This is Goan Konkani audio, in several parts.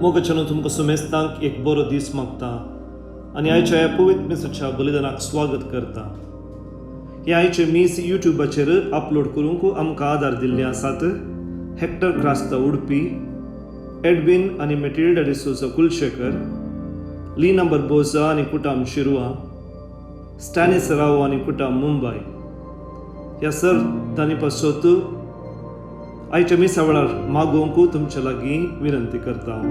मोगाच्यान तुमकां सुमेस्तांक एक बरो दीस मागता आनी आयच्या ह्या पवित्र मिसाच्या बलिदानाक स्वागत करता. हें आयचें मीस युट्यूबाचेर अपलोड करूंक आमकां आदार दिल्ले आसात हेक्टर क्रास्ता उडपी, एडविन आनी मेटिल्डा डिसोजा कुलशेखर, लीना बर्बोजा आनी कुटाम शिरवा, स्टॅनिस राव आनी कुटाम मुंबय. ह्या सर तांणी पासत आयच्या मिसा वेळार मागोवंक तुमचे लागीं विनंती करता.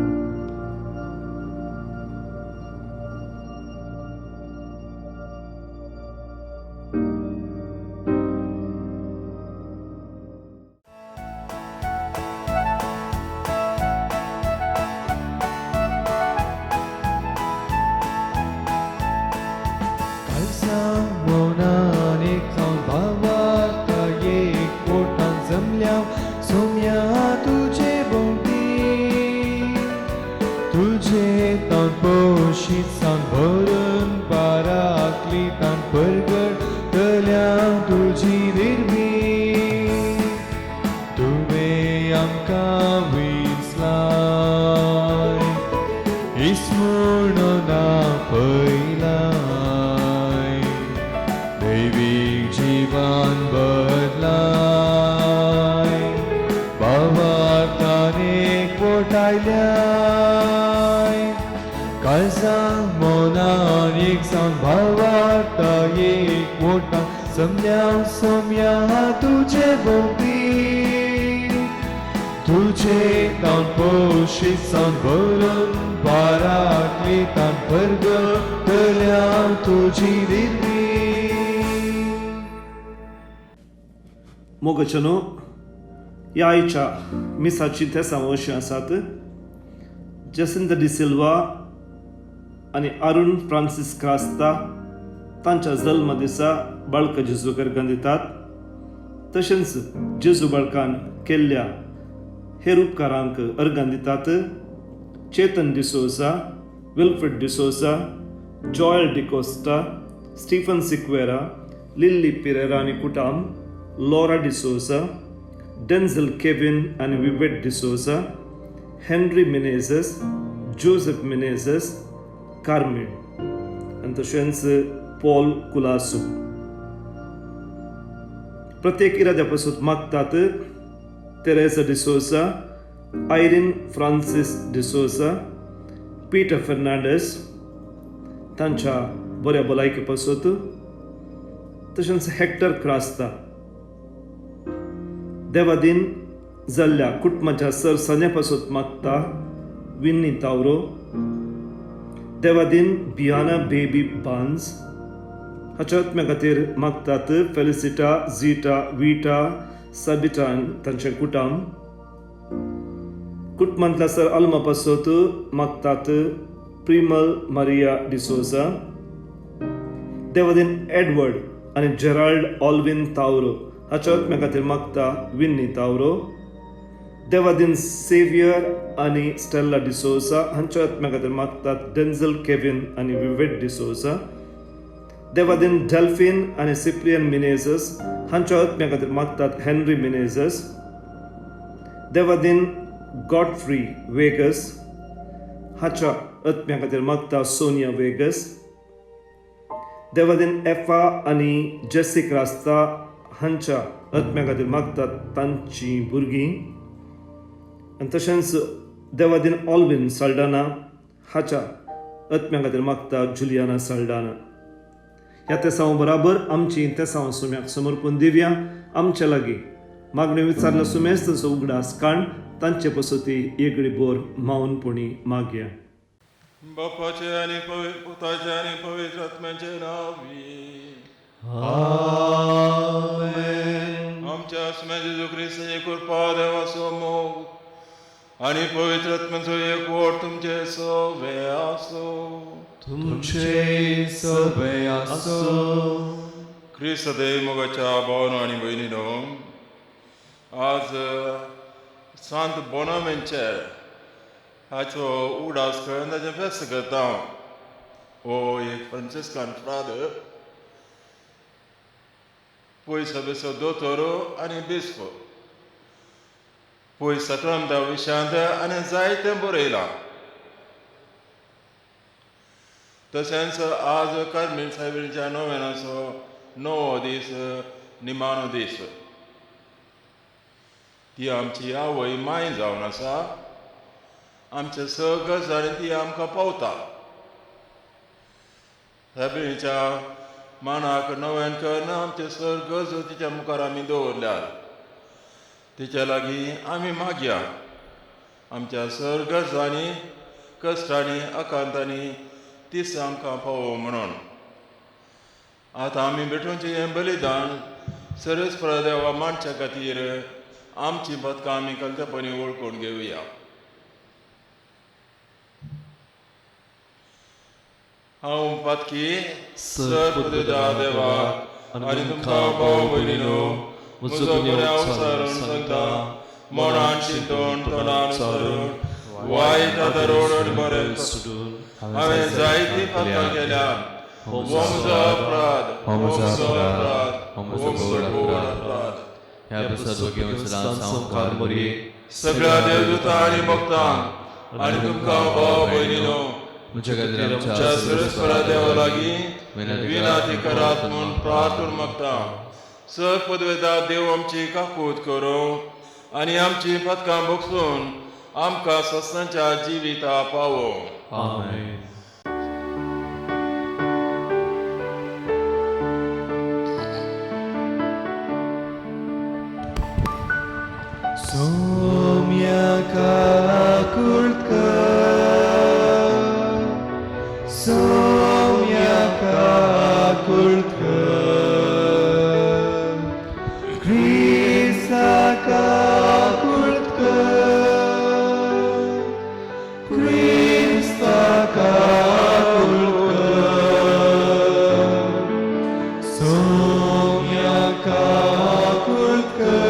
मोगाच्यानो, ह्या आयच्या मिसाची तेसां अशीं आसात. जेसिंत डिसिल्वा आनी अरुण फ्रांसीस क्रास्ता तांच्या जल्म दिसा बाळका जेजू अर्गां दितात. तशेंच जेजू बाळकान केल्ल्या हेर उपकारांक अर्गां दितात चेतन डिसोजा, विल्फ्रेड डिसोजा, जॉयल डिकोस्टा, स्टीफन सिक्वेरा, लिल्ली पिरेरा आनी कुटाम, लॉरा डिसोजा, डेन्झल केविन आनी विवेट डिसोजा, हेनरी मिनेझस, जोसेफ मिनेझस, कार्मेन आनी तशेंच पॉल कुलासू. प्रत्येक इराद्या पासून मागतात Teresa D'Souza, Irene Francis D'Souza, Peter Fernandes तांच्या बऱ्या भलायके पासत, तशेंच हेक्टर क्रास्ता. देवादीन जाल्ल्या कुटुंबाच्या सर सन्या पासत मागता विन्नी तावरो. देवादीन बियाना बेबी बान्स हाच्या आत्म्या खातीर मागतात फेलिसिटा, झिटा, विटा, सबिटा तांचें कुटाम. कुटुंबांतल्या सर अल्मा पासत मागतात प्रिमल मारिया डिसोजा. देवादीन एडवर्ड आनी जेराल्ड ऑल्विन तावरो हाच्या आत्म्या खातीर मागता विन्नी तावरो. देवादीन सेवियर आनी स्टेल्ला डिसोजा हांच्या आत्म्या खातीर मागतात डेन्झल केविन आनी विवेट डिसोजा. देवादीन डेल्फिन आनी सिप्रियन मिनेझस हांच्या आत्म्या खातीर मागतात हेनरी मिनेझस. देवादीन गॉडफ्री वेगस हाच्या आत्म्या खातीर मागता सोनिया वेगस. देवादीन एफा आनी जेसी क्रास्ता हांच्या आत्म्या खातीर मागतात तांची भुरगीं. आनी तशेंच देवादीन ऑल्विन साल्डाना हाच्या आत्म्या खातीर मागता जुलियाना साल्डाना. ह्या तेसांव बराबर आमची तेसांव सुम्याक समर्पण दिवया. आमच्या लागीं मागण्यो विचारल्या सुमेस्त तांचो उगडास काण तांचे पसती एगळी बोर मावनपणी मागया. बापाचे आनी पुताचे आनी पवित्र आत्म्याचे नांवी आमेन. आमच्या सुम्या जेजू क्रिस्ताची कृपा, देवाचो मोग आनी पवित्र आत्म्याचो एकवट तुमचे सवे आसो. तुमचे सवे आसो. क्रिस्त देव मोगाच्या भावनो आनी भयणीनो, आज सांत बोनावेंचर हाचो उगडास करून ताचें फेस्त करता. हो एक फ्रांसिस्कान फ्राद, पयस बेसो दोतोर आनी बिस्प. पयस सक्रामता विशयांत आनी जायतें बरयलां. तशेंच आज कार्मेल सायबिणीच्या नोवेनाचो णवो दीस, निमाणो दीस. ती आमची आवय माय जावन आसा. आमचे सगळे गजाली ती आमकां पावता. सायबिणीच्या मानाक नव्यान करून आमचे सर गरजो तिच्या मुखार आमी दवरल्यात. तिच्या लागीं आमी मागया आमच्या सर गरजांनी, कश्टांनी, आकांतांनी तीच आमकां पावो म्हणून. आतां आमी भेटोवचें हें बलिदान सर्वेस्परा देवा मानच्या खातीर आमची पदकां आमी कलतेपणी वळखून घेवया. हांव पातकी सर पुता देवा आनी तुमकां भाव भयणीनो म्हजो गुन्यांव सारून सांगता, मनान चिंतून, तोंडान सारून, वायट आदारून आनी बरें सोडून हांवें जायतीं पातकां केल्यात. हो म्हजो अपराध, हो म्हजो अपराध, हो म्हजो व्हड अपराध. ह्या प्रसाद घेवन सदांच हांव मरये. सगळ्या देवदूतां आनी भक्तांक आनी तुमकां भाव भयणीनो म्हज्या खातीर आमच्या आमच्या सर्वेस्परा देवा लागीं विनाती करात म्हूण प्रार्थना मागता. सर पदवेदा देव आमची काकूत करूं आनी आमची पदकां भोगसून आमकां सस्नाच्या जिविता पावो. आमेन. सोम्या काकुळकर, सोम्या काकुळकर, क्रिस्ता काकुळकर, क्रिस्ता काकुळकर, सोम्या काकुळकर,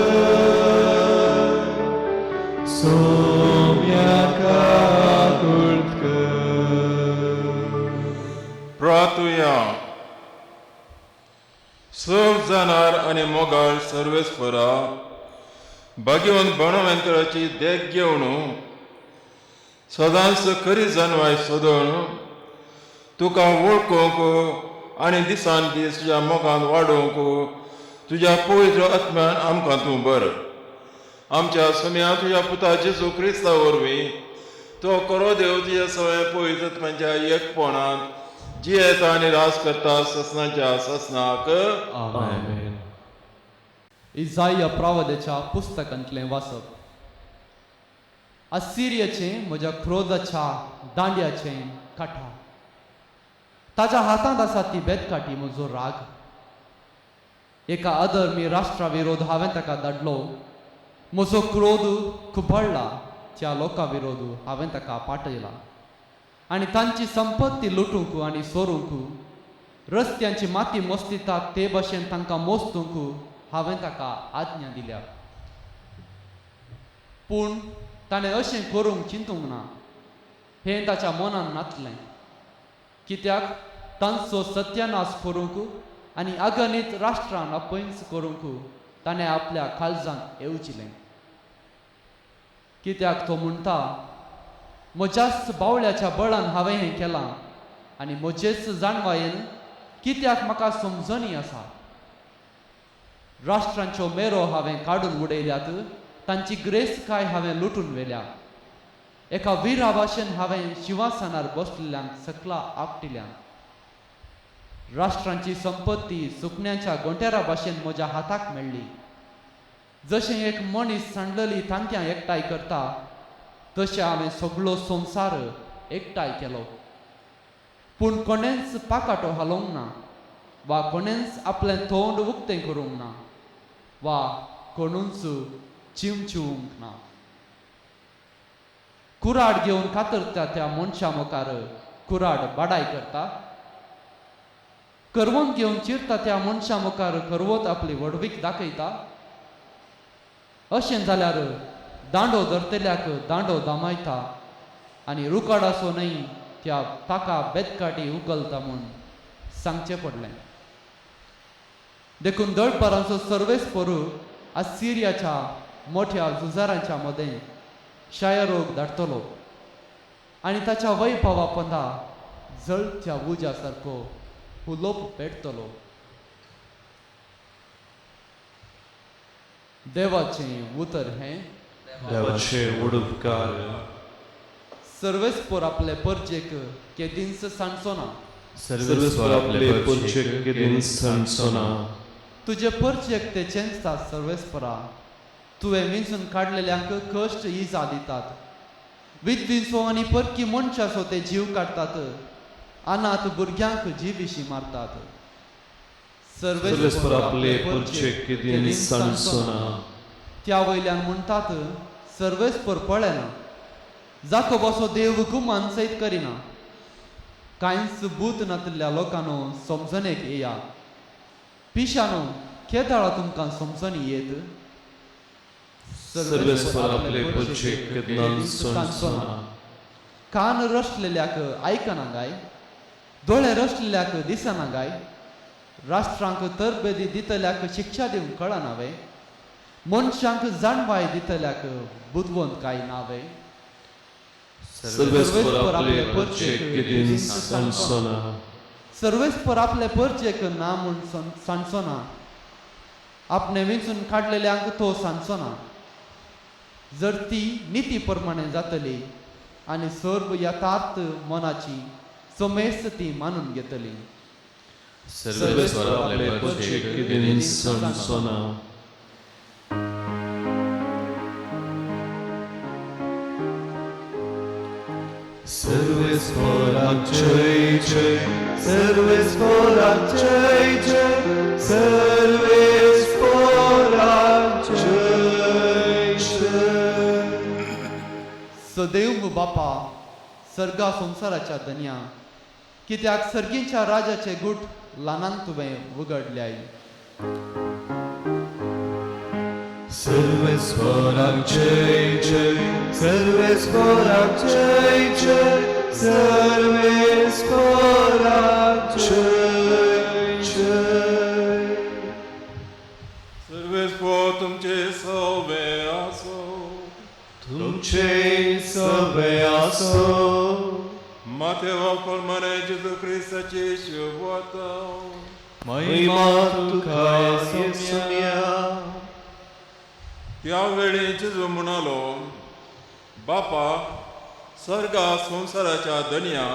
सोम्या काकुळकर. प्रार्थुया. सव जाणार आनी मोगाळ सर्वेस्परा, भाग्यवंत बनवंतराची देख घेवन सदांच खरी जानवाय सोदून तुका वळखूंक आनी दिसान दीस तुज्या मोगान वाडोवंक तुज्या पवित्र आत्म्यान आमकां तूं बर. आमच्या सम्या तुज्या पुता जेजू क्रिस्ता वरवीं तो करो देव तुज्या सगळ्या पवित्र आत्म्यांच्या एकपणान जियेता आनी राज करता ससनाच्या ससनाक. आमेन. इजाया प्रावदेच्या पुस्तकांतलें वाचप. असिरियाचें म्हज्या क्रोधाच्या दांड्याचें काठा, ताच्या हातांत आसा ती बेतकाठी म्हजो राग. एका अधर्मी राष्ट्रा विरोध हांवें ताका धाडलो, म्हजो क्रोध खुबळ्ळा त्या लोकां विरोध हांवें ताका पाठयला. आनी तांची संपत्ती लुटूंक आनी सोरूंक, रस्त्यांची माती मोस्तितात ते भशेन तांकां मोस्तूंक हांवें ताका आज्ञा दिल्या. पूण ताणें अशें करूंक चिंतूंक ना, हें ताच्या मनान नातलें. कित्याक तांचो सत्यानाश करूंक आनी अगणीत राष्ट्रान अपंच करूंक ताणें आपल्या काळजांत येवजिलें. कित्याक तो म्हणटा, म्हज्याच बावळ्याच्या बळान हांवें हें केलां आनी म्हजेच जाणवायेन, कित्याक म्हाका समजणी आसा. राष्ट्रांच्यो मेरो हांवें काडून उडयल्यात, तांची ग्रेसकाय हांवें लुटून व्हेल्या. एका विरा भाशेन हांवें शिंवासनार बसलेल्यांक सकला आपटिल्या. राष्ट्रांची संपत्ती सुकण्यांच्या गोंटेरा भाशेन म्हज्या हाताक मेळ्ळी. जशें एक मनीस सांडलेली तांतयां एकठांय करता, तशें हांवें सगळो संवसार एकठांय केलो. पूण कोणेंच पाकाटो हालोवंक ना, वा कोणेंच आपलें तोंड उक्तें करूंक ना, वा कोणूच चिंवचिवूंक ना. कुराड घेवन कातरता त्या मनशा मुखार कुराड बाडाय करता, करवंत घेवन चिरता त्या मनशा मुखार करवत आपली व्हडवीक दाखयता. अशें जाल्यार दांडो धरतल्याक दांडो दामायता आनी रुकाडाचो न्हय त्या ताका बेतकाटी उखलता म्हूण सांगचें पडलें. देखून दळपरांचो सर्वेस्परू असिरियाच्या मोठ्या झुजारांच्या मदें क्षयरोग धाडटलो आनी ताच्या वैभवा पंदा जळच्या उज्या सारको हुलोप पेटतलो. देवाचें उतर हें. देवाचे उडुपकार. सर्वेस्पोर आपले परजेक केदींच सांडचो ना. सर्वेस्पोर आपले परजेक केदींच सांडचो ना. तुजे परजेक ते चेंचतात सर्वेस्परा, तुवें विंचून काडलेल्यांक कश्ट इजा दितात. विद्वींचो आनी परकी मनशाचो ते जीव काडटात, अनाथ भुरग्यांक जिविशीं मारतात. सर्वेस्पोर आपले परजेक केदींच सांडचो ना. त्या वयल्यान म्हणटात सर्वेस्पोर पळयना, जाकोबाचो देव गुमान सयत करिना. कांयच बूत नातिल्ल्या लोकांनो समजणेक येया, पिशानो केदाळा तुमकां समजणी येत. सर्वेस्पोर आपले परजेक केन्नाच सांडचो ना. कान रसलेल्याक आयकना गाय, दोळे रसलेल्याक दिसना गाय, राष्ट्रांक तरबेदी दितल्याक शिक्षा दिवंक कळना वे, मनशांक जाणवाय दितल्याक बुदवंत काय ना वे. सर्वेस्पोर आपले परजेक केदींच सांडचो ना. सर्वेस्पोर आपले परजेक ना म्हूण सांडचो ना, आपणे विंचून काडलेल्यांक तो सांडचो ना. जर ती निती प्रमाणे जातली आनी सर्व यथार्थ मनाची समेस्त ती मानून घेतली. सर्वेस्पोर आपले परजेक केदींच सांडचो ना. सर्वेस्पोराक जय जय, सर्वेस्पोराक जय जय, सर्वेस्पोराक जय जय. सदैव बापा सर्गा संवसाराच्या धनया, कित्याक सर्गींच्या राजाचे गुट ल्हानांक तुवें उगडल्याय. सर्वेस्पोराक जय जय, सर्वेस्पोराक जय जय, सर्वेस्पोराक जय जय. सर्वेस्पोर तुमचे सवे आसो. तुमचे सवे आसो. मातेवा प्रमाणे जेजू क्रिस्ताची शुभवार्ता. महिमा तुका येसुम्या. त्या वेळी जेजू म्हणालो, बापा सर्गा संवसाराच्या धनया,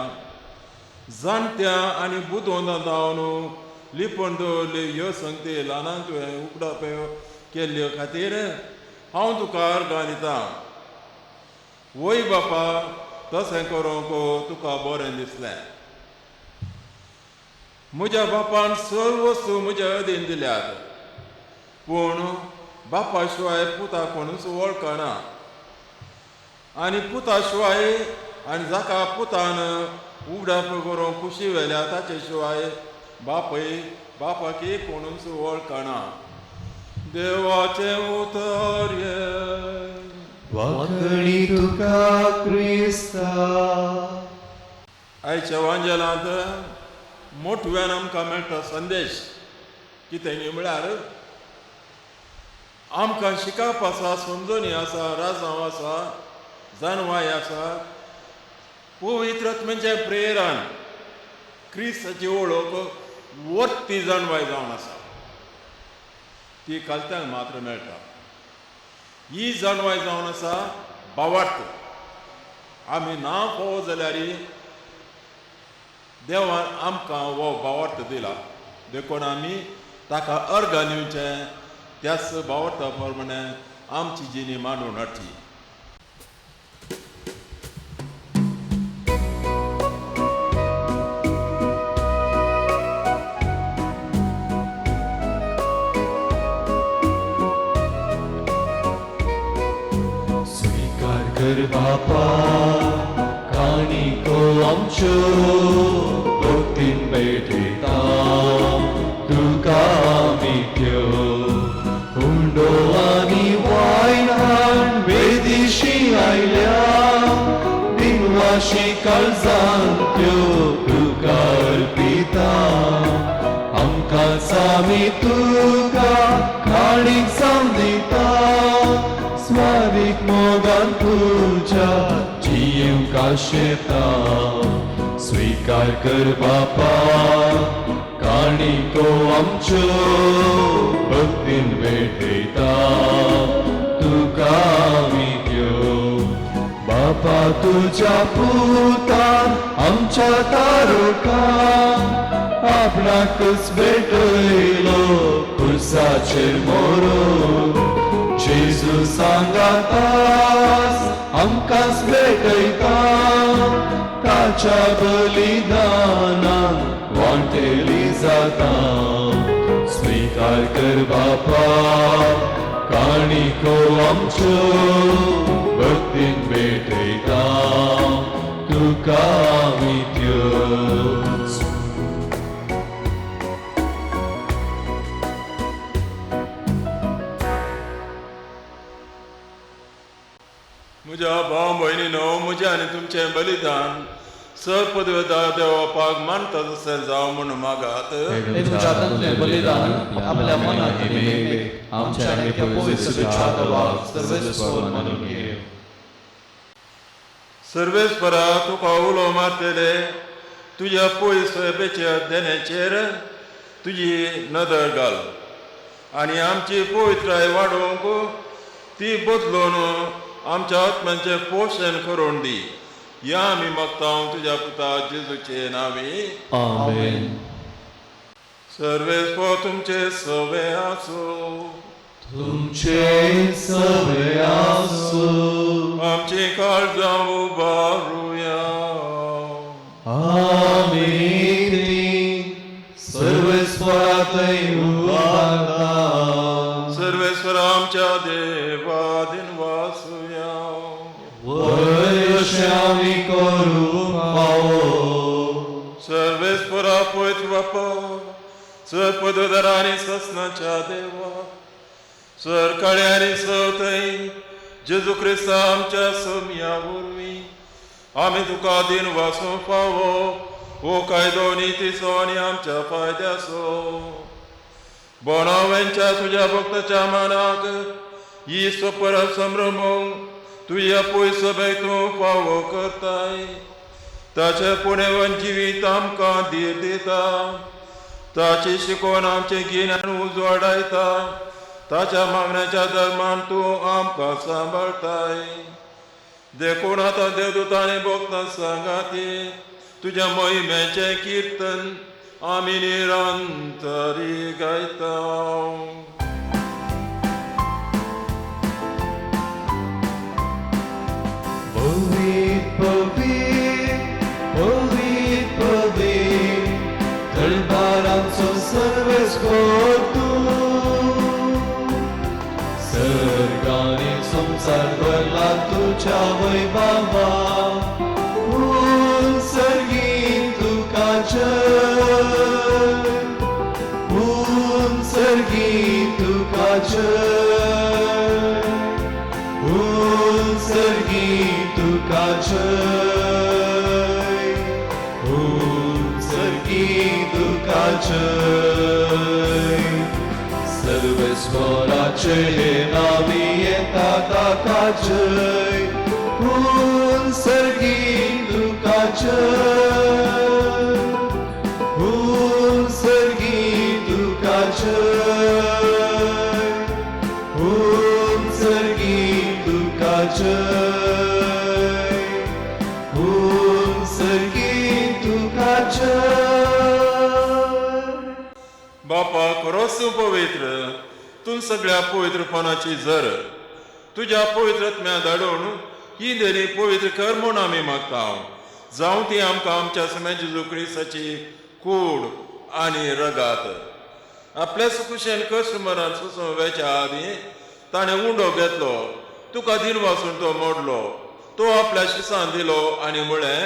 जाणट्या आनी बुदवंतां जावन लिपून दवरल्यो ह्यो संगती ल्हानांक तुवें उगडाप केल्ल्यो खातीर हांव तुका अर्गां दितां. वय बापा, तशें करूंक तुका बरें दिसलें. म्हज्या बापान सर्व वस्तू म्हज्या अधीन दिल्यात, पूण बापा शिवाय पुता कोणूच वळखना, आनी पुता शिवाय आनी जाका पुतान उगडाप करूंक खुशी व्हेल्या ताचे शिवाय बापय बापाकय कोणूच वळखना. देवाचें उतर हें. वाखणी तुका क्रिस्ता. आयच्या वांजेलांत मोटव्यान आमकां मेळटा संदेश कितें म्हळ्यार आमकां शिकप आसा, समजणी आसा, राजांव आसा, जाणवाय आसा. पवित्र आत्म्याचें प्रेरण क्रिस्ताची वळख वर्ती जाणवाय जावन आसा, ती कालत्यांक मात्र मेळटा. ही जाणवाय जावन आसा भावार्थ. आमी ना फावो जाल्यार देवान आमकां हो भावार्थ दिला, देखून आमी ताका अर्गां दिवचें, त्याच भावार्था प्रमाणे आमची जिणी मांडून हाडची. स्वीकार कर बापा काणिको आमच्यो भक्तीन भेटयता तुका आमी त्यो. हुंडो आनी वायन हाड वेदिशी आयल्या, बिनवाशी काळजान त्यो तुका अर्पिता. आमकांच आमी तुका काणीक जावन दिता, स्वारीक मोगान तुज्या जियेवंक आशेता. स्वीकार स्वीकार कर बापा काणिको आमच्यो भक्तीन भेटयता तुका आमी त्यो बापा तुज्या पुतान आमच्या तारुकान आपणाकच भेटयलो खुर्साचेर मोरून जेजू सांगातास आमकांच भेटयता ताच्या बलिदानान वांटेली जाता. स्वीकार कर बापा काणिको आमच्यो भक्तीन भेटयता तुका आमी त्यो. म्हज्या भाव भयणीनो, म्हजें आनी तुमचें बलिदान सर पदवेदार देवपाक मानता तशें जावं म्हूण मागात. तुमच्या बलिदान आपल्या मनात आमच्या मानून घे. सर्वेस्परा तुका उलो मारतले तुज्या पयस सोयबेच्या देण्याचेर तुजी नदर घाल आनी आमची पवित्राय वाडोवंक ती बदलून आमच्या आत्म्यांचें पोशण करून दी. ह्या आमी मागता तुज्या पुता जेजूचे नांवी. आमेन. सर्वेस्पर तुमचे सवे आसूं. तुमचे सवे आसूं. आमची काळजां उबारुया. आमी सर्वेस्परा थंय उबारता. सर्वेस्परा आमच्या देवा दिनवासुया. वय अशें आमी करूंक फावो. सर्वेस्परा पवित्र बापा, सर पदोदरा आनी ससनाच्या देवा, सर काळे आनी सवथंय जेजू क्रिस्ता आमच्या सोम्या वरवीं आमी तुका दिनवासूंक फावो. हो कायदो नितीचो आनी आमच्या फायद्याचो. बोणाव्यांच्या तुज्या भक्ताच्या मानाक ही स्वपरब संभ्रमूंक तुज्या पयस सभेक तूं फावो करताय. ताचें पुणेवन जिवीत आमकां धीर दिता. ताची शिकवण आमचें गिन्यान उजवाडायता. ताच्या मागण्याच्या धर्मान तूं आमकां सांबाळटाय. देखून आतां देवदूतांनी भक्तां सांगाती तुज्या महिम्याचें किर्तन आमी निरंतरी गायता. पवित्र पवित्र पवित्र पवित्र दरबारांचो सर्वेस्पर तूं. सर्गांनी संवसार भरला तुज्या वैभवा. उन सर्गीन तुका जय. उन सर्गीन तुका जय. उन सर्गीन तुका जय. उन सर्गीन तुका जय. सर्वेस्पराचे नामी येता ताका जय. उन सर्गीन तुका जय. उन सर्गीन तुका जय. उन सर्गीन तुका जय. उन सर्गीन तुका जय. बापा खरोच तूं पवित्र, तूं सगळ्या पवित्रपणाची जर. तुज्या पवित्र आत्म्या धाडून ही देणी पवित्र कर म्हूण आमी मागता. जावं ती आमकां आमच्या समे जेजू क्रिस्ताची कूड आनी रगात. आपल्या सुकुशेन कश्ट मरण सोसून वेच्या आदीं ताणें उंडो घेतलो, तुका दिनवासून तो मोडलो, तो आपल्या शिसान दिलो आनी म्हळें,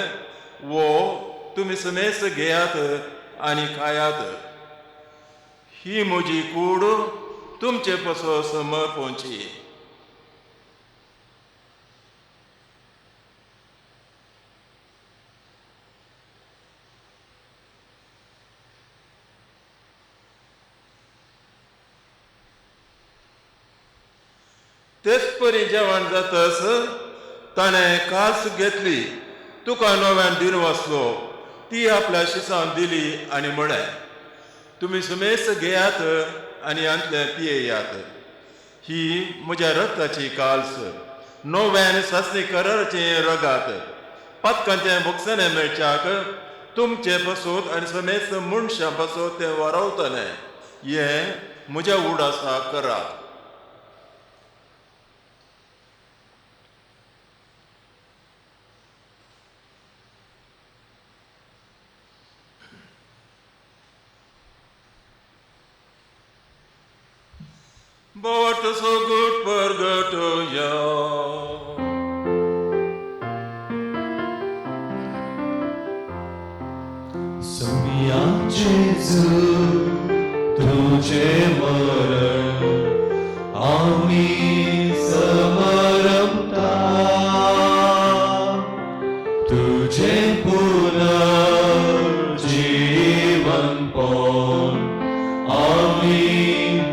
वो तुमी समेस्त घेयात आनी खायात. ही म्हजी कूड तुमचे पसो समर्पणची. तेच परी जेवण जातस ताणें कास घेतली, तुका नव्यान दिनवासलो, ती आपल्या शिसान दिली आनी म्हळें, तुमी सुमेस्त घेयात आनी हांतलें पियेयात. ही म्हज्या रक्ताची काल्स, नव्या आनी सासणी कराराचें रगात. पातकांचें भोगसणें मेळच्याक तुमचे पासत आनी समेस्त मनशां पासत तें वारवतलें. हें म्हज्या उडासा करात. But so good purgatoria. Somiya Jesu, तुझे मरण आम्ही समरमता, तुझे पुनर्जीवन पण आम्ही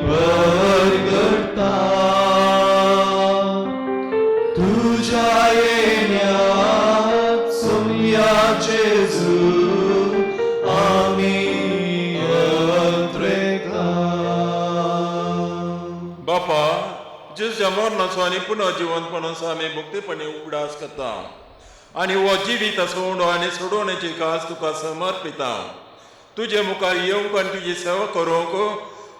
परगटता. तुझ्या येण्यात सोमिया जेजू आम्ही अत्रेता. बापा, जेजूच्या मरणाचो आनी पुनर्जिवनपणाचो आमी भक्तीपणी उगडास करता आनी हो जिवीत सोडो आनी सोडोवण्याची कास तुका समर्पिता. तुजे मुखार येवंक आनी तुजी सेवा करूंक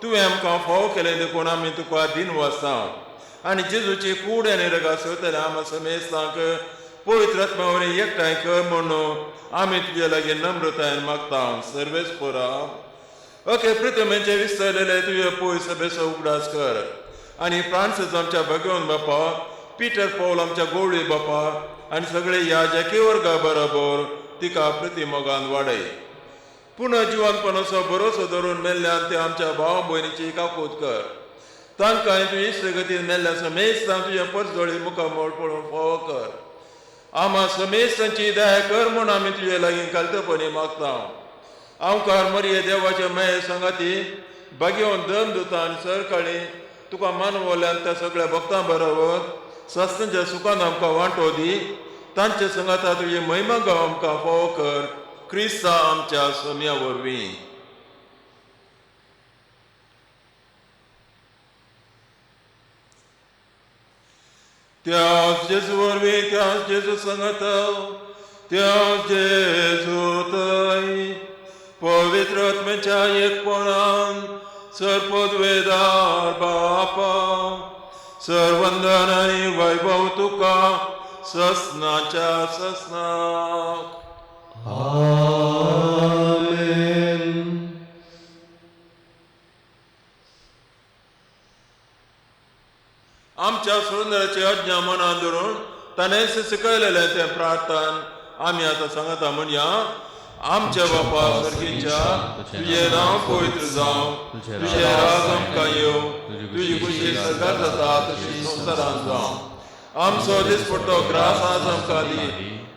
तुवें आमकां फावो केलें देखून आमी तुका दिनवासता. आनी जेजूची कूड आनी रगात सोदतले आमा समेस्तांक पवित्र आत्म्या वरवीं एकठांय कर म्हणून आमी तुजे लागीं नम्रतायेन मागता. सर्वेस्परा, ओके प्रितमेचे विसरलेले तुजे पय सभेचो उगडास कर आनी फ्रांसीस आमच्या भगवंत बापा, पिटर पॉल आमच्या गोवळी बापा आनी सगळे ह्या जाकी वर्गा बरोबर तिका प्रतिमोगान वाडय. पुनः जिवनपणाचो भरोसो धरून मेल्ल्यान ते आमच्या भाव भयणीची काकूत कर. तांकां तुजी इश्टगतीन मेल्ल्या समेस्तांक तुज्या परजोळी मुखामळ पळोवन फावो कर. आमा समेस्तांची दया कर म्हूण आमी तुजे लागीं कालतपणी मागता. आमकार मरिये देवाचे माये सांगाती भाग्यवंत दम दुता आनी सरकाळी तुका मानवल्यान त्या सगळ्या भक्तां बरोबर सस्तांच्या सुखान आमकां वांटो दी. तांचे संगाता तुजी महिमा गांव आमकां फावो कर, क्रिस्ता आमच्या सोम्या वरवीं. त्याच जेजू वरवीं, त्याच जेजू संगाता, त्याच जेजू थंय पवित्र आत्म्याच्या एकपणान सर्पद्वेदार बापा, सर्वंदन आनी वैभव तुका ससनाच्या ससनाक. आमेन. आमच्या सुंदराची आज्ञा मनान धरून ताणें शिकयलेलें तें प्रार्थन आमी आतां सांगता. म्हणया, आमच्या बापा सर्गीच्या, तुजें नांव पवित्र जावं, तुजें राज आमकां येवं, तुजी खुशी सरकार जाता तशी संवसारांत जावं. आमचो दिसपट्टो ग्रास आज आमकां दी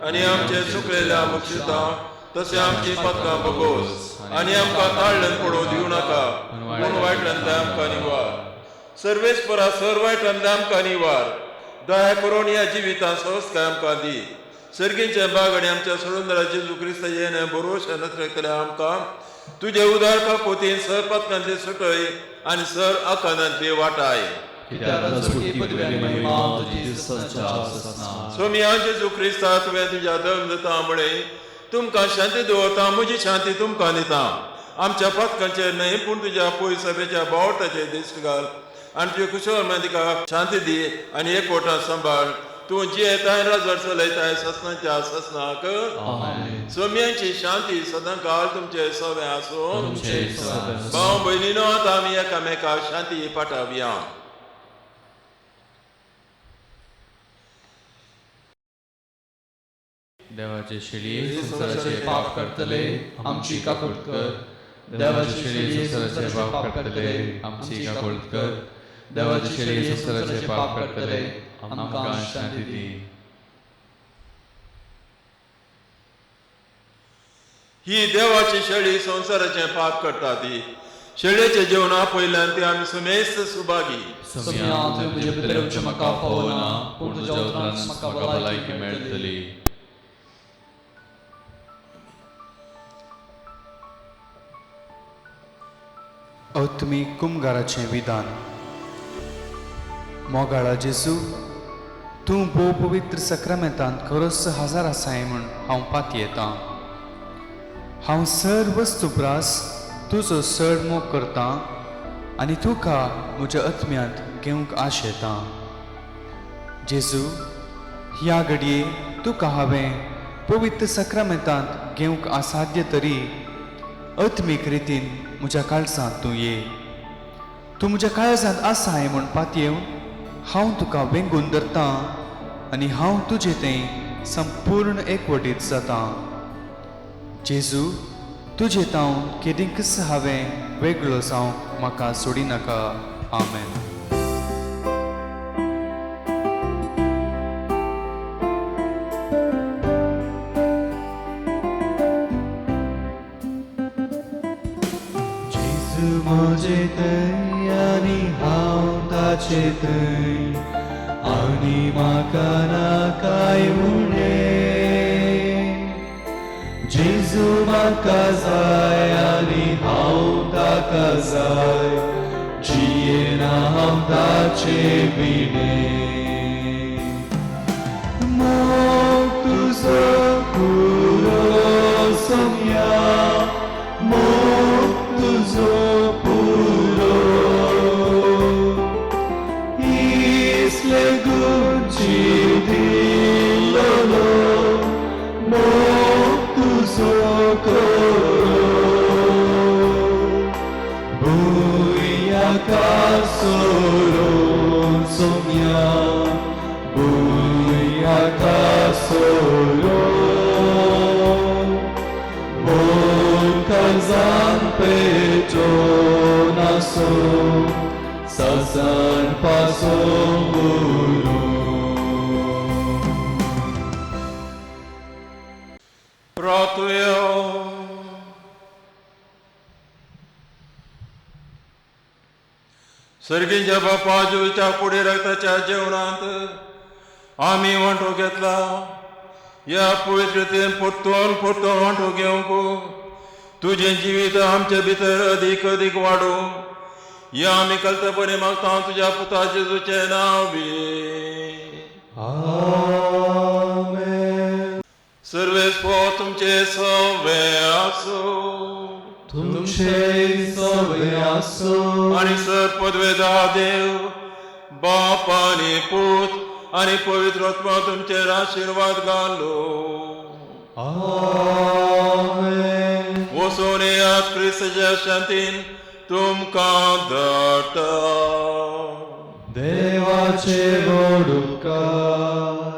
आनी आमचे चुकलेल्या बक्षितां तशें आमची पदकां बगोस आनी आमकां ताळल्यान पडोवं दिवं नाका, पूण वायटल्यान आमकां निवार. सर्वेस्परा सर वायटांतल्यान आमकां निवार. दया करून ह्या जिवितांत संस्कार आमकां दी. सर्गींचे बाग आनी आमच्या सोडून जेजू क्रिस्त येणे बरोवशा नसरेकतले आमकां तुजे उदार काकोतीन सर पदकांतली सुटय आनी सर आकांतांतली वाटाय. सोमिया जेजू क्रिस्ता, तुवें तुज्या धर्म दिता म्हळें, तुमकां शांती दवरता, म्हजी शांती तुमकां दिता. आमच्या पदकांचेर न्हय पूण तुज्या पय सभेच्या बावटाचेर दिश्ट घाल आनी तुजे कुशळ तिका शांती दी आनी एकवटान सांबाळ. तूं जियेताय राजवट चलयताय ससनाच्या ससनाक. सोम्यांची शांती सदां काळ तुमचे सवे आसूं. भाव भयणीनो, आतां आमी एकामेकाक शांती पाठावया. देवाचे शेळये संवसाराचे पाप करतले आमची काकूट कर. देवाचे शेळये संवसाराचे पाप करतले आमची काकूट कर. देवाचे शेळये संवसाराचे पाप करतले आमकां शांती दी. ही देवाची शेळी संवसाराचें पाप करता ती शेळयेचें जेवण आपयल्यान ती आमी सुमेस्त सुभागी. सोम्या, तुवें म्हजे भितर येवचें म्हाका फावना, पूण तुज्या उतरान म्हाका भलायकी मेळटली. आत्मीक कुमगाराचें विधान. मोगाळा जेजू, तूं भोव पवित्र सक्रामेंतांत खरोच हजार आसाय म्हूण हांव पातयेतां. हांव सर वस्तू प्रास तुजो चड मोग करतां आनी तुका म्हज्या आत्म्यांत घेवंक आशेतां. जेजू, ह्या घडये तुका हांवें पवित्र सक्रामेंतांत घेवंक असाध्य तरी आत्मीक रितीन म्हज्या काळजांत तूं ये. तूं म्हज्या काळजांत आसाय म्हूण पातयेवन हांव तुका वेंगून धरतां आनी हांव तुजे थंय संपूर्ण एकवटीत जातां. जेजू, तुजे तावन केदींकच हांवें वेगळो जावंक म्हाका सोडिनाका. आमेन. जेजू म्हजे थंय आनी हांव ताचे थंय आनी म्हाका नाकाय उणें. जेजू म्हाका जाय आनी हांव ताका जाय, जियेना हांव ताचे विणें. मोग तुजो पुरो सोम्या, मोग तुजो पुरो, इसले गुंची दिल्लो मोग तुजो करो. भुंयाका सोरोन सोम्या, भुंयाका सोरोन, मोग काळजान पेटोन आसूं सजन पासून उरूं. प्रार्थुया. सर्गीच्या बापा, जेजूच्या कुडी रक्ताच्या जेवणांत आमी वांटो घेतला. ह्या पवित्रतेन परतून परतून वांटो घेवंक तुजें जिवीत आमचे भितर अदीक अदीक वाडूं ह्या आमी कल्तपणी मागता तुज्या पुता जेजूचें नांव बी. आमेन. सर्वेस्पो तुमचे सवे आसूं. तुमचे सवे आसूं. आनी सर पदवेदा देव बाप आनी पूत आनी पवित्र आत्मा तुमचेर आशिर्वाद घालो. आमेन. वचून येयात, क्रिस्ताच्या शांतीन तुमकां धाडटा. देवाचे व्हड उपकार.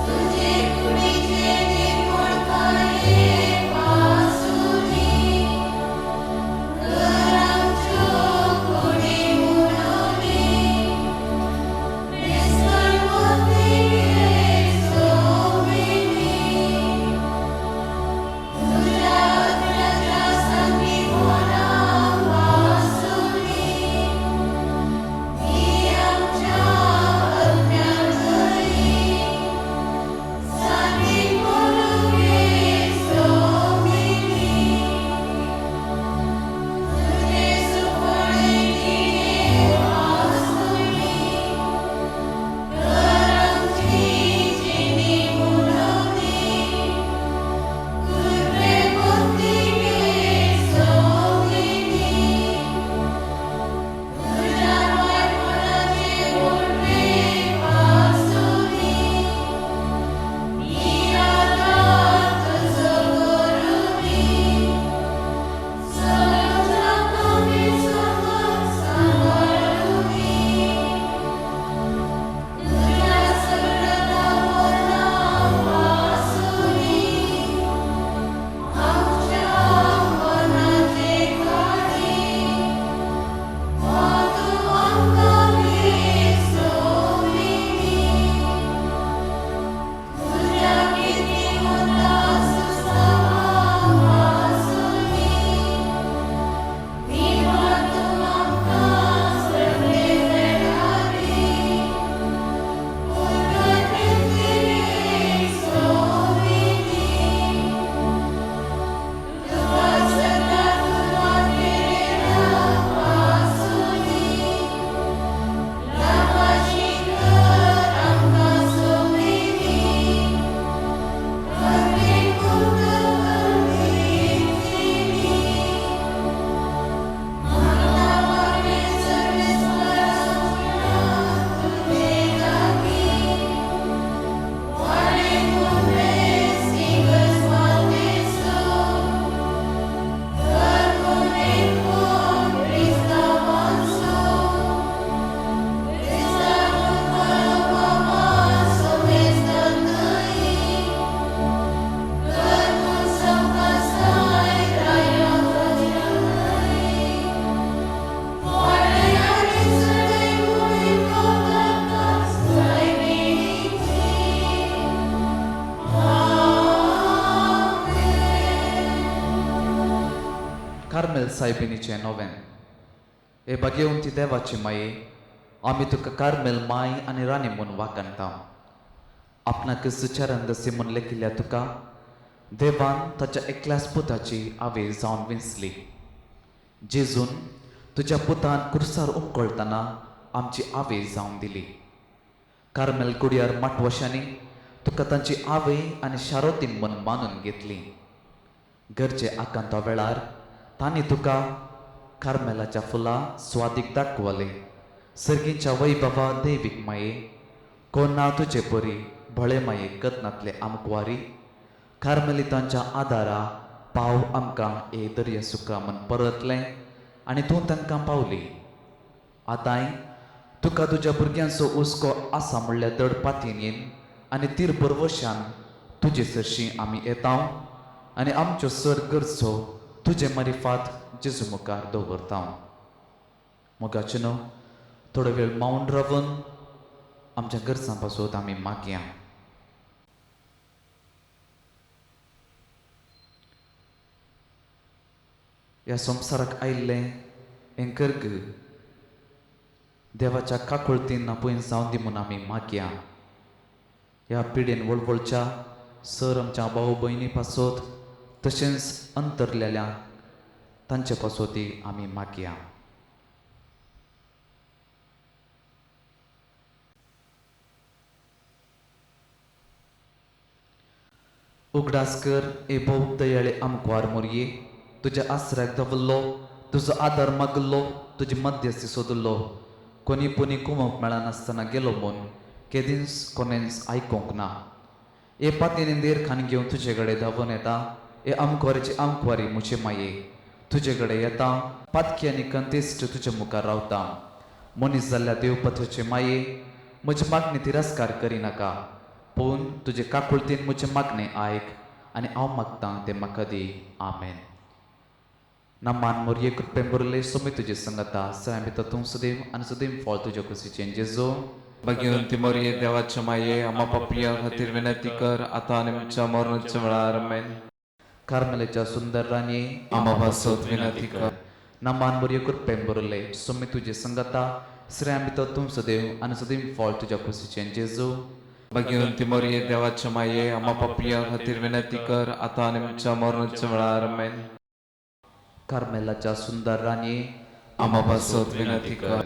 तुझे कुडीचे निपुण पासून. कार्मेल सायबिणीचें नोवेन. हे भाग्यवंती देवाची माये, आमी तुका कार्मेल माय आनी राणी म्हूण वाखाणता. आपणाक सुचारंदसी म्हूण लेखिल्ल्या तुका देवान ताच्या एकल्याच पुताची आवय जावन विंचली. जेजून तुज्या पुतान कुर्सार उमकळटना आमची आवय जावन दिली. कार्मेल कुडयार माटवशांनी तुका तांची आवय आनी शारोतीन म्हूण मानून घेतली. गरजे आकांता वेळार तांणी तुका कार्मेलाच्या फुलां स्वादीक दाखवले. सर्गींच्या वैभवा दैवीक माये, कोण ना तुजे परी भळे माये कथनांतले आमकुवारी, कार्मेलितांच्या आदारा पाव आमकां ए दर्या सुखा म्हूण परतलें आनी तूं तांकां पावली. आतांय तुका तुज्या भुरग्यांचो हुस्को आसा म्हणल्यार दड पातयेन आनी तीर बरवशान तुजे सरशीं आमी येता आनी आमच्यो सर गरजो तुजे मारिफात जेजू मुखार दवरता. मोगाचें न्हू थोडो वेळ मावन रावन आमच्या गरजां पासत आमी मागया. ह्या संवसाराक आयिल्लें हें गर्ग देवाच्या काकुळतीन आपूण जावन दी म्हूण आमी मागया. ह्या पिडेन वळवळच्या सर आमच्या भाव भयणी पासत तशेंच अंतरलेल्या तांचे पासतय आमी मागया. उगडास कर ए भोव दयाळे आमकवार मोरये, तुज्या आसऱ्याक दवरलो, तुजो आदार मागलो, तुजी मध्यस्थी सोदलो. कोणी पुणी कुमक मेळनासतना गेलो म्हूण केदींच कोणेंच आयकूंक ना. ए पातयेन देर खान घेवन तुजे कडेन धांवून येता. ए आमकवारीची आमकवारी म्हजे माये, तुजे कडेन येता. पातकी आनी कंतेश्ट तुजे मुखार रावता. मनीस जाल्ल्या देवपथाचे माये, म्हजी मागणी तिरस्कार करिनाका, पूण तुजे काकुळतीन म्हजें मागणें आयक आनी हांव मागतां तें म्हाका दी. आमेन. नमान मोरये कृपेन भरले सोमी तुजे संगता, सगळ्यां भितर तूं सदैव आनी सदैव फळ तुज्या कुशीचें जेजू. भाग्यवंती मोरये देवाच्या माये, आम्हा पापयां खातीर विनंती कर आतां आनी आमच्या मरणाच्या वेळार. आमेन. कार्मेलाच्या सुंदर राणये, आम्हा पासत विनंती कर. नमान मोरये कृपेन भरले सोमी तुजे संगता, सगळ्यां भितर तूं सदैव आनी सदैव फळ तुज्या कुशीचें जेजू. भाग्यवंती मोरये देवाच्या माये, आम्हा पापयां खातीर विनंती कर आतां आनी आमच्या मरणाच्या वेळार. आमेन. कार्मेलाच्या सुंदर राणये, आम्हा पासत विनंती कर.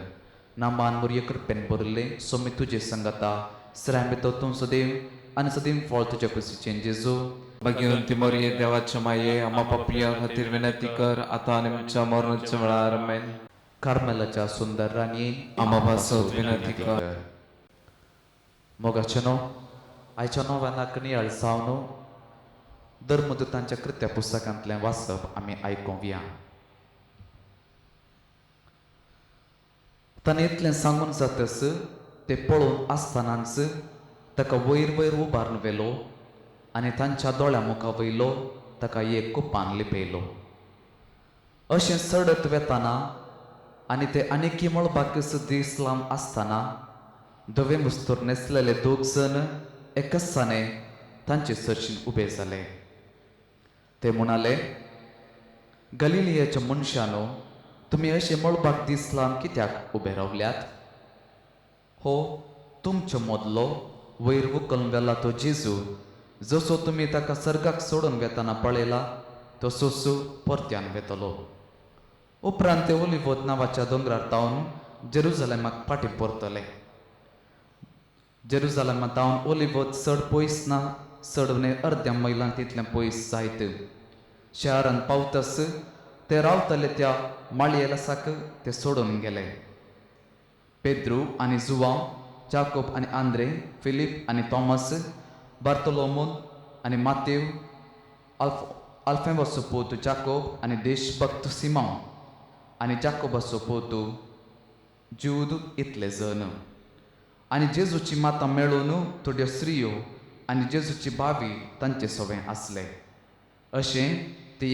नामान मोरये कृपेन भरले सोमी तुजे संगता, सगळ्यां भितर तूं सदैव आनी सदैव फळ तुज्या कुशीचें जेजू. भाग्यवंती मोरये देवाच्या माये, आम्हा पापयां खातीर विनंती कर आतां आनी आमच्या मरणाच्या वेळार. आमेन. कार्मेलाच्या सुंदर राणये, आम्हा पासत विनंती कर. मोगाचें न्हू आयच्या नव्यानाक नियाळ जावन धर्मदूतांच्या कृत्या पुस्तकांतलें वाचप आमी आयकुया. ताणें इतलें सांगून जातच ते पळोवन आसतनाच ताका वयर वयर उबारून व्हेलो आनी तांच्या दोळ्या मुखार वयलो ताका एक कुपान लिपयलो. अशें चडत वेताना आनी ते आनीकी मळबाक दीस लावन आसतना धवे मुस्तूर न्हेसलेले दोग जण एकसाने तांचे सरशीन उबे जाले. ते म्हणाले, गलिलियाच्या मनशानो, तुमी अशे मळबाक दीस लावन कित्याक उबे रावल्यात? हो तुमचे मदलो वयर उखलून व्हेला तो जेजू, जसो तुमी ताका सर्गाक सोडून वेतना पळयला तसोच परत्यान वेतलो. उपरांत ते ओलिवोद नांवाच्या दोंगरार तावन जेरुजलेमाक फाटीं परतले. जेरुजलेमा तावन ओलिवोद चड पयस ना, चड उणें अर्द्या मैलां तितलें पयस जायत. शहरांत पावतस ते रावतले त्या माळयेलासाक ते सोडून गेले. पेद्रू आनी जुवांव, जाकोब आनी आंद्रे, फिलीप आनी थॉमस, बार्तोलोमून आनी मातेव, आल्फेवाचो पूत जाकोब आनी देशभक्त सिमांव आनी जाकोबाचो पूत ज्यूद इतले जण. आनी जेजूची माता मेळून थोड्यो स्त्रियो आनी जेजूची भावी तांचे सवें आसले. अशें ते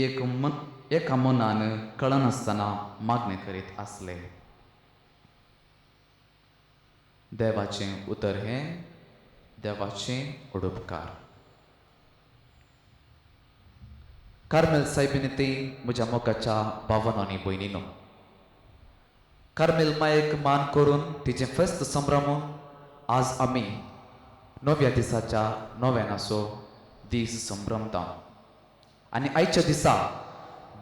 एका मनान कळनासतना मागणें करीत आसले. देवाचें उतर हें देवाचें उडोपकार. कार्मेल सायबिणी ती म्हज्या मोगाच्या भावानो आनी भयणीनो, कार्मेल मायेक मान करून तिचें फेस्त संभ्रमून आज आमी नव्या दिसाच्या नव्यानाचो दीस संभ्रमता. आनी आयच्या दिसा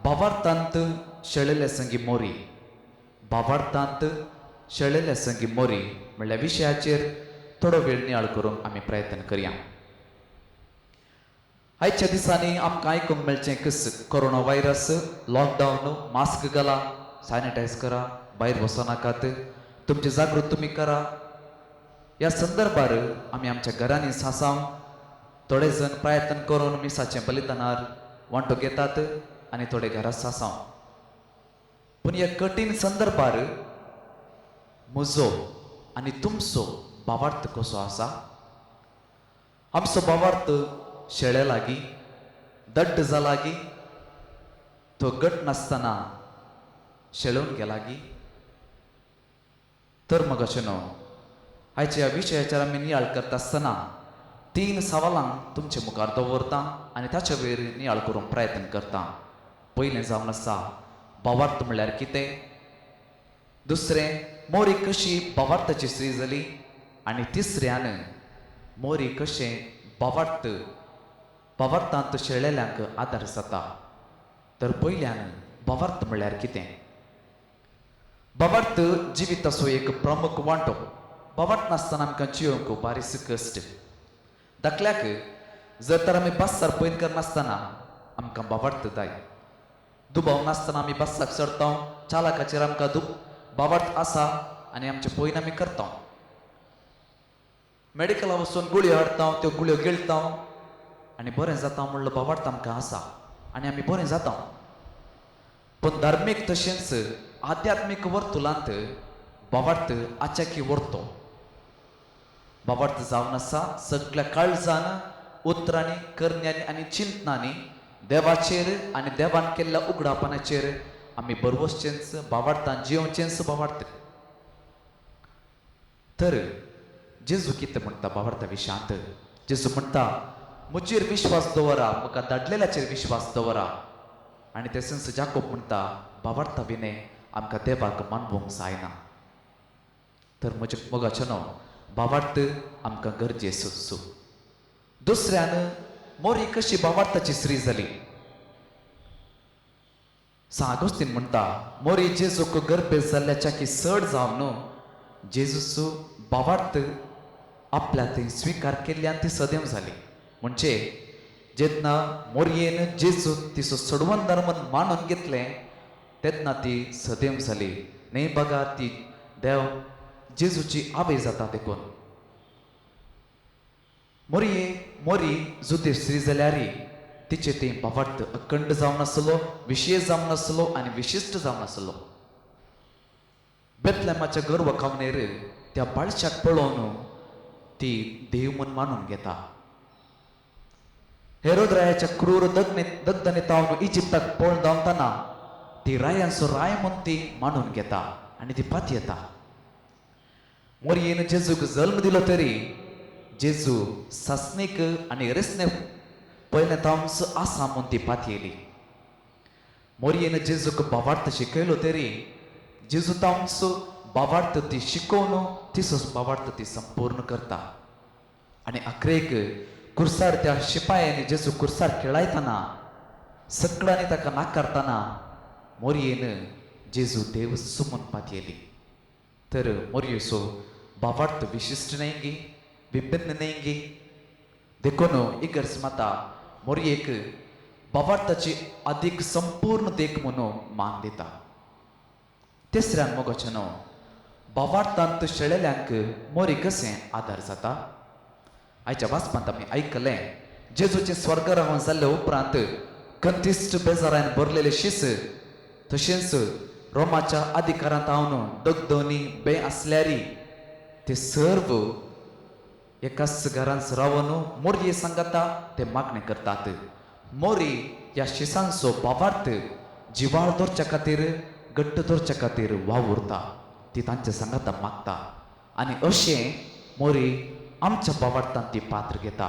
भावार्थांत शेळेले संगी मोरी, भावार्थांत शेळेले संगी मोरी म्हणल्या विशयाचेर थोडो वेळ नियाळ करूंक आमी प्रयत्न करया. आयच्या दिसांनी आमकां आयकूंक मेळचें किस कोरोना व्हायरस, लॉकडावन, मास्क घाला, सॅनिटायज करा, भायर वचनाकात, तुमची जागृत तुमी करा. ह्या संदर्भार आमी आमच्या घरांनी सासांव थोडे जण प्रयत्न करून मिसाचें बलिदानार वांटो घेतात आनी थोडे घरा सासांव. पूण ह्या कठीण संदर्भार म्हजो आनी तुमचो भावार्थ कसो आसा? आमचो भावार्थ शेळे लागीं, दड्ड जालागी, तो गट नासतना शेळोवन गेलागी? तर मग अशें न्हू, आयच्या ह्या विशयाचेर आमी नियाळ करता आसतना तीन सवालांक तुमचे मुखार दवरता आनी ताचे वयर नियाळ करूंक प्रयत्न करता. पयलें जावन आसा भावार्थ म्हणल्यार कितें, दुसरें मोरी कशी भावार्थाची स्त्री जाली, आनी तिसऱ्यान मोरी कशें भावार्थ भावार्थांत शेळेल्यांक आदार जाता. तर पयल्यान भावार्थ म्हणल्यार कितें? भावार्थ जिविताचो एक प्रमुख वांटो. भावार्थ नासतना आमकां जियोंक बारीस कश्ट. धाकल्याक जर तर आमी बसार पयन करनासतना आमकां भावार्थ जाय. दुबाव नासतना आमी बसाक चडता, चालकाचेर आमकां भावार्थ आसा आनी आमचे पयन आमी करता. मेडिकला वचून गुळयो हाडटा, त्यो गुळयो गिळटा आनी बरें जाता म्हणलो भावार्थ आमकां आसा आनी आमी बरें जाता. पूण धार्मीक तशेंच आध्यात्मीक वर्तुलांत भावार्थ आचाकी व्हरतो. भावार्थ जावन आसा सगळ्या काळजान, उतरांनी, करण्यांनी आनी चिंतनांनी देवाचेर आनी देवान केल्ल्या उगडापणाचेर आमी बरवसचेंच भावार्थान जियोवचेंच भावार्थ. तर जेजू कितें म्हणटा भावार्था विशयांत? जेजू म्हणटा म्हजेर विश्वास दवरा, म्हाका धाडलेल्याचेर विश्वास दवरा. आनी तशेंच जाकोब म्हणटा भावार्था विणे आमकां देवाक मानवूंक जायना. तर म्हज्या मोगाचें न्हू, भावार्थ आमकां गरजेचो. दुसऱ्यान मोरी कशी भावार्थाची स्त्री जाली? सांत आगोस्तीन म्हणटा मोरी जेजूक गर्भे जाल्ल्याच्या की चड जावन जेजूचो भावार्थ आपल्या थंय स्विकार केल्ल्यान ती सदैव जाली. म्हणजे जेन्ना मोरयेन जेजू तिचो सोडवणदार म्हूण मानून घेतलें तेन्ना ती सदैव जाली. न्हय बघा ती देव जेजूची आवय जाता. देखून मोरये मोरी जुदेव स्त्री जाल्यार तिचे ते भावार्थ अखंड जावन आसलो, विशेश जावन आसलो आनी विशिश्ट जावन आसलो. बेतलेमाच्या गर्व खावनेर त्या बाळशाक पळोवन ती देव म्हूण मानून घेता. हेरोद रायाच्या क्रूर दग्धने तावन इजिप्ताक पळोवन धांवतना ती रायांचो राय म्हूण ती मानून घेता आनी ती पातयेता. मोरयेन जेजूक जल्म दिलो तरी जेजू सासणीक आनी रेसने पयलें तावंस आसा म्हूण ती पातयेली. मोरयेन जेजूक भावार्थ शिकयलो तरी जेजू तावंस भावार्थ ती शिकोवन तिचो भावार्थ ती संपूर्ण करता. आनी अखरेक कुर्सार त्या शिपायांनी जेजू कुर्सार खेळायतना सकडांनी ताका नाकारतना मोरयेन जेजू देव सुमन पातयेली. तर मोरयेचो भावार्थ विशिश्ट न्हय गी, विभिन्न न्हय गी. देखून इगर्ज माता मोरयेक भावार्थाची अदीक संपूर्ण देख म्हणून मान दिता. तिसऱ्यान मोगाचें न्हू, भावार्थांत शेळेल्यांक मोरी कशें आदार जाता? आयच्या वाचपांत आमी आयकलें जेजूचें स्वर्गरावन जाल्ले उपरांत कंतिश्ट बेजारान भरलेले शीस तशेंच रोमाच्या अधिकारांत हांव दगदनी बे आसल्यारी ते सर्व एकाच घरांत रावन मोरये सांगता ते मागणें करतात. मोरी ह्या शिसांचो भावार्थ जिवाळ दवरच्या खातीर, घट्ट दवरच्या खातीर वावुरता, ती तांचे सांगाता मागता आनी अशें मोरी आमच्या भावार्थान ती पात्र घेता.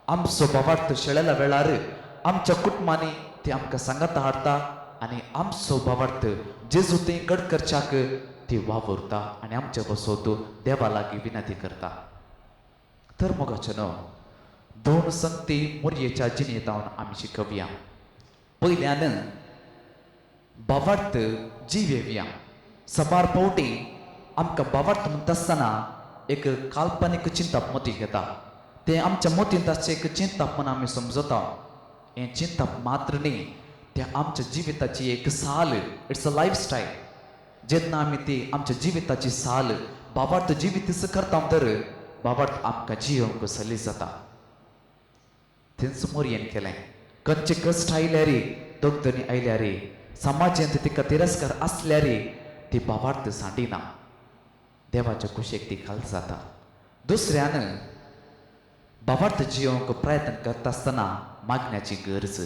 आमचो भावार्थ शेळेल्या वेळार आमच्या कुटुंबांनी ती आमकां सांगाता हाडटा आनी आमचो भावार्थ जेजू थंय घट करच्याक ती वावुरता आनी आमचे बसोत देवा लागीं विनंती करता. तर मोगाचें न्हू दोन संगती मोरयेच्या जिणेंत आमी शिकवया. पयल्यान भावार्थ जिवेवया. साबार फावटी आमकां भावार्थ म्हणटा आसतना एक काल्पनीक चिंतप मतीक येता. तें आमच्या मतींत आसचें एक चिंतप म्हूण आमी समजता. हें चिंतप मात्र न्ही, तें आमच्या जिविताची एक साल, it's a lifestyle. जेन्ना आमी ती आमच्या जिविताची साल भावार्थ जिवीत करता तर भावार्थ आमकां जियोवंक सलीस जाता. थंयच मोरयेन केलें. खंयचे कश्ट आयल्यार, दोगदणी आयल्यार, समाजांत तिका तिरस्कार आसल्यार ती भावार्थ सांडिना, देवाच्या कुशेक ती घाल जाता. दुसऱ्यान भावार्थ जियोवंक प्रयत्न करता आसतना मागण्याची गरज.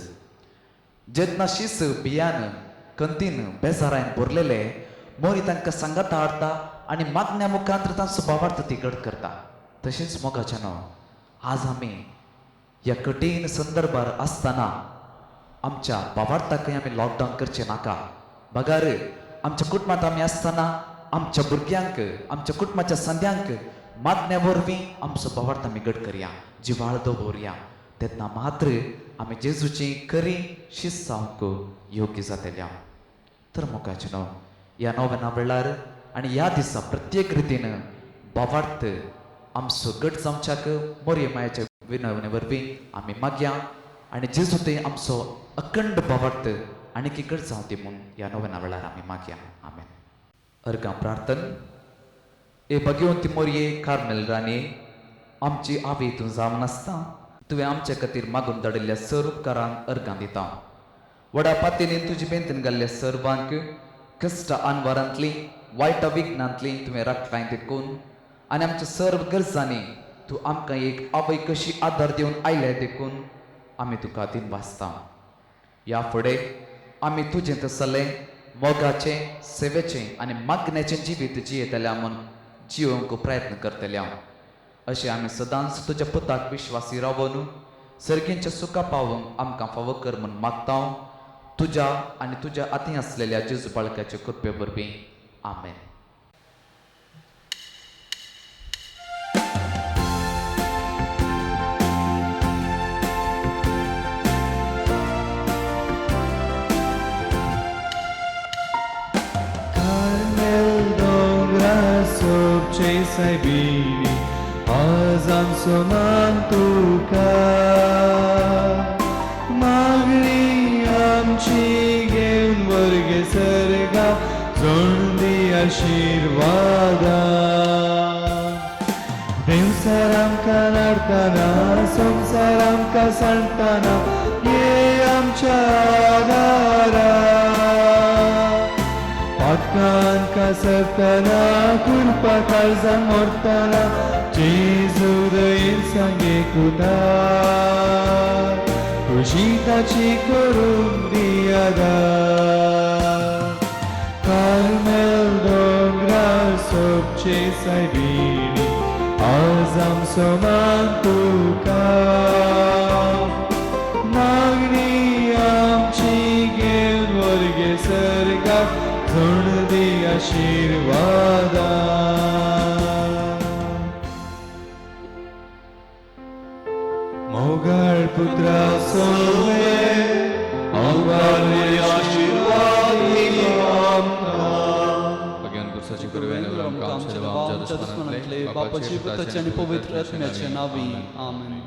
जेन्ना शीस बियान कंतीन बेजारायन भरलेले मोरी तांकां सांगाता हाडटा आनी मागण्या मुखांत तांचो भावार्थ ती घट करता. तशेंच मोगाचें न्हू आज आमी ह्या कठीण संदर्भार आसतना आमच्या भावार्थाकय आमी लॉकडावन करचें नाका. बगार आमच्या कुटुंबांत आमी आसतना आमच्या भुरग्यांक, आमच्या कुटुंबाच्या संद्यांक मागण्या वरवीं आमचो भावार्थ आमी घट करया, जिवाळ दवरया. तेन्ना मात्र आमी जेजूची खरी शिस्त जावंक योग्य जातल्या. तर मोगाचें न्हू ह्या नोवेना वेळार आनी ह्या दिसा प्रत्येक रितीन भावार्थ आमचो घट जावच्याक मोरये मायाच्या विनवणे वरवीं आमी मागया आनी जेजू थंय आमचो अखंड भावार्थ आनी घट जावं दी म्हूण ह्या नोवेना वेळार आमी मागया. आमेन. अर्गां प्रार्थन. ए भगवंती मोरये कार्मेल राणी, आमची आवय तूं जावन आसता. तुवें आमचे खातीर मागून धाडिल्ल्या सर उपकारांक अर्गां दिता. व्हडा पातीनी तुजी बेंतीन घाल्ल्या सर्वांक कश्ट आनवारांतली वायट विघ्नांतली तुवें राखलाय देखून आनी आमच्या सर्व गरजांनी तूं आमकां एक आवय कशी आदार दिवन आयल्या देखून आमी तुका दिन वाचता. ह्या फुडें आमी तुजें तसलें मोगाचें, सेवेचें आनी मागण्याचें जिवीत जियेतल्या म्हूण जियोवंक प्रयत्न करतल्या. अशें आमी सदांच तुज्या पुताक विश्वासी रावन सर्गींच्या सुखा पावोवंक आमकां फावो कर म्हूण मागता तुज्या आनी तुज्या आती आसलेल्या जेजू बाळकाचे कृपे वरवीं. आमेन. सायबिणी आज आमचो मान तुका, मागणी आमची घेवन वर्गे सर्गा जोड दी आशिर्वादा. देवसार आमकां नाडतना, संवसार आमकां सांडटना, ये आमच्या आदारा. पातकांका सरतना, कुरपा काळजान मोडटना, जेजू दयेन सांगे कुता, खुशी ताची करून दी आदार. कार्मेल दोंगरार सोबचे सायबिणी आज आमचो मान तुका, मागणी आमची घेवन वर्गे सर्गा जोड दी आशिर्वादा. मोगाळ पुत्रा सोवे आशिर्वाद आमकां. आमच्या दुस्मनांतले बापाचे, पुताचे आनी पवित्र आत्म्याचे नांवी. आमेन.